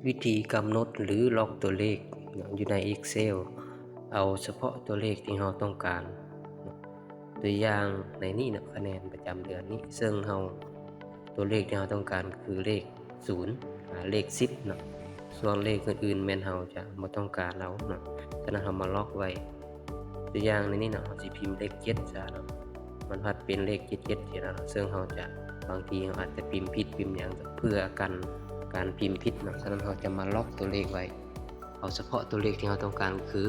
ວິທີກຳນົດ ຫຼື ລັອກຕົວເລກເນາະ ຢູ່ໃນ Excel ເອົາສະເພາະຕົວເລກທີ່ເຮົາຕ້ອງການເນາະ. ຕົວຢ່າງໃນນີ້ເນາະ ຄະແນນປະຈຳເດືອນນີ້ ເຊິ່ງເຮົາ ຕົວເລກທີ່ເຮົາຕ້ອງການຄືເລກສູນ ອາ ເລກສິບເນາະ. ສ່ວນເລກອື່ນໆແມ່ນເຮົາຈະບໍ່ຕ້ອງການເອົາເນາະ, ສະນັ້ນເຮົາມາລັອກໄວ້. ຕົວຢ່າງໃນນີ້ເນາະ ເຮົາຊິພິມເລກເຈັດຊະເນາະ, ມັນພັດເປັນເລກເຈັດເຈັດຊີ້ນະ, ເຊິ່ງເຮົາຈະ ບາງທີເຮົາອາດຈະພິມຜິດພິມຫຍັງ ເພື່ອກັນການພິມຜິດເນາະ, ສະນັ້ນເຮົາຈະມາລັອກຕົວເລກໄວ້. ເອົາສະເພາະຕົວເລກທີ່ເຮົາຕ້ອງການຄື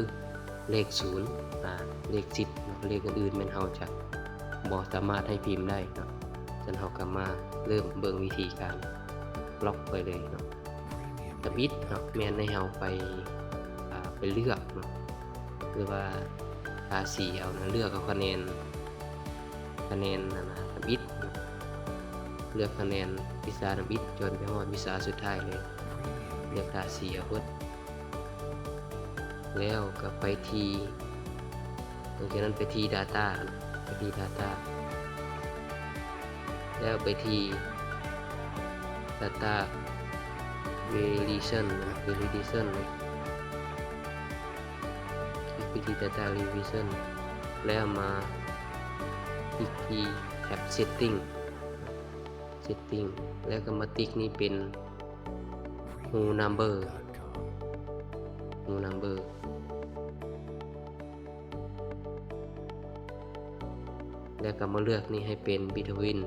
ເລກສູນ ອາ ເລກສິບເນາະ, ເລກອື່ນໆແມ່ນເຮົາຈະບໍ່ສາມາດໃຫ້ພິມໄດ້ເນາະ. ສະນັ້ນເຮົາກໍມາເລີ່ມເບິ່ງວິທີການລັອກໄວ້ເລີຍເນາະ. ທຳອິດເນາະ ແມ່ນໃຫ້ເຮົາໄປ ອາ ໄປເລືອກເນາະ ຫຼືວ່າທາສີເອົານະ, ເລືອກເອົາຄະແນນ ຄະແນນນັ້ນນະ ທຳອິດເນາະ, ເລືອກຄະແນນວິຊາທຳອິດຈົນໄປຮອດວິຊາສຸດທ້າຍເລີຍ. ເລືອກທາສີເອົາເບິດ ແລ້ວກໍໄປທີ່ ຫຼັງຈາກນັ້ນໄປທີ່ Data ເນາະ, ໄປທີ່ Data ແລ້ວໄປທີ່ Data Validation ເນາະ, Validation ເນາະ. ຄລິກໄປທີ່ Data Revision ແລ້ວມາຄລິກທີ່ແທັບ Setting Setting ແລ້ວກໍມາຕິກນີ້ເປັນ Whole Number Whole Number ແລ້ວກໍມາເລືອກນີ້ໃຫ້ເປັນ Between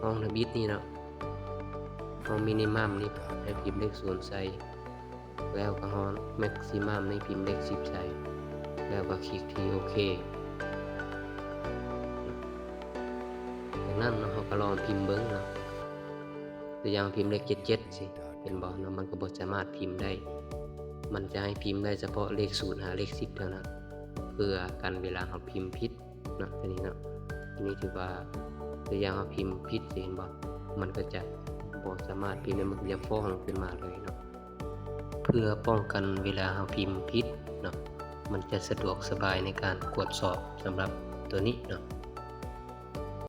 ຫ້ອງທຳອິດນີ້ເນາະ, ຫ້ອງ Minimum ນີ້ໃຫ້ພິມເລກສູນໃສ່ ແລ້ວກໍຮອດ Maximum ນີ້ພິມເລກສິບໃສ່ ແລ້ວກໍຄລິກທີ່ໂອເຄ. ຈາກນັ້ນເນາະ ເຮົາກໍລອງພິມເບິ່ງເນາະ, ຕົວຢ່າງພິມເລກເຈັດເຈັດຊີ້ ເຫັນບໍ່ເນາະ, ມັນກໍບໍ່ສາມາດພິມໄດ້, ມັນຈະໃຫ້ພິມໄດ້ສະເພາະເລກສູນຫາເລກສິບເທົ່ານັ້ນ ເພື່ອກັນເວລາເຮົາພິມຜິດ ເນາະ ຕົວນີ້ເນາະ, ຕົວນີ້ຖືວ່າຕົວຢ່າງເຮົາພິມຜິດ ເຫັນບໍ່, ມັນກໍຈະບໍ່ສາມາດພິມໄດ້, ມັນກໍຈະຟ້ອງຂຶ້ນມາເລີຍເນາະ. ເພື່ອປ້ອງກັນເວລາເຮົາພິມຜິດເນາະ, ມັນຈະສະດວກສະບາຍໃນການກວດສອບສຳລັບຕົວນີ້ເນາະ.